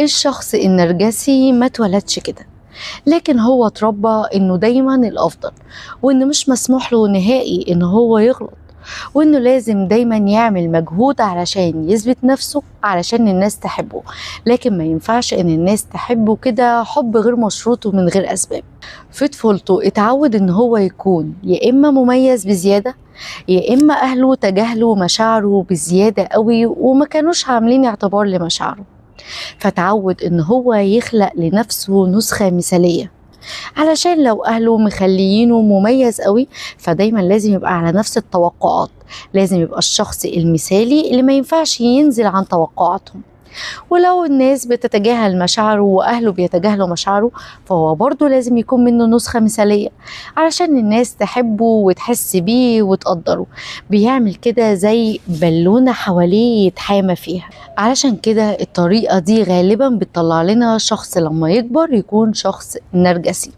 الشخص النرجسي ما اتولدش كده، لكن هو اتربى انه دايما الافضل، وانه مش مسموح له نهائي ان هو يغلط، وانه لازم دايما يعمل مجهود علشان يثبت نفسه علشان الناس تحبه. لكن ما ينفعش ان الناس تحبه كده حب غير مشروط ومن غير اسباب. في طفولته اتعود ان هو يكون يا اما مميز بزيادة، يا اما اهله تجاهلوا مشاعره بزيادة قوي وما كانوش عاملين اعتبار لمشاعره، فتعود ان هو يخلق لنفسه نسخة مثالية، علشان لو اهله مخليينه مميز قوي فدايما لازم يبقى على نفس التوقعات، لازم يبقى الشخص المثالي اللي ما ينفعش ينزل عن توقعاتهم. ولو الناس بتتجاهل مشاعره واهله بيتجاهلوا مشاعره، فهو برضه لازم يكون منه نسخة مثالية علشان الناس تحبه وتحس بيه وتقدره. بيعمل كده زي بالونة حواليه يتحامى فيها. علشان كده الطريقة دي غالبا بتطلع لنا شخص لما يكبر يكون شخص نرجسي،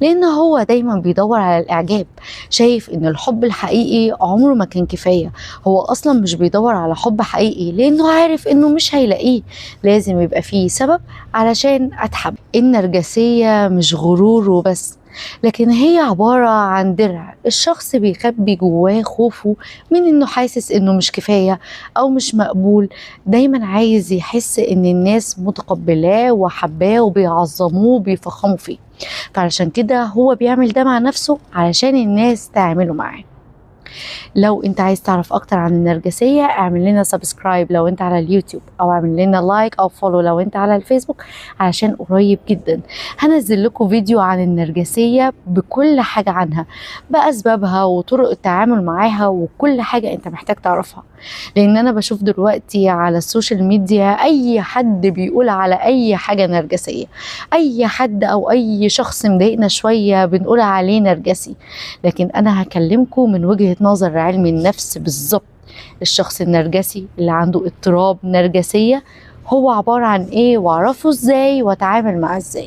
لأن هو دايما بيدور على الإعجاب، شايف إن الحب الحقيقي عمره ما كان كفاية. هو أصلا مش بيدور على حب حقيقي لأنه عارف إنه مش هيلاقيه، لازم يبقى فيه سبب علشان أتحب. النرجسية مش غرور وبس، لكن هي عبارة عن درع الشخص بيخبي جواه خوفه من إنه حاسس إنه مش كفاية أو مش مقبول. دايما عايز يحس إن الناس متقبلاه وحباه وبيعظموه وبيفخموا فيه، فعلشان كده هو بيعمل ده مع نفسه علشان الناس تعمله معاه. لو انت عايز تعرف اكتر عن النرجسية اعمل لنا subscribe لو انت على اليوتيوب، او اعمل لنا like او follow لو انت على الفيسبوك، علشان قريب جدا هنزل لكم فيديو عن النرجسية بكل حاجة عنها، بأسبابها وطرق التعامل معاها وكل حاجة انت محتاج تعرفها. لان انا بشوف دلوقتي على ال social media اي حد بيقول على اي حاجة نرجسية، اي حد او اي شخص مضايقنا شوية بنقول عليه نرجسي. لكن انا هكلمكم من وجهة نظر علم النفس بالظبط، الشخص النرجسي اللي عنده اضطراب نرجسية هو عبارة عن ايه، واعرفه ازاي، واتعامل معاه ازاي.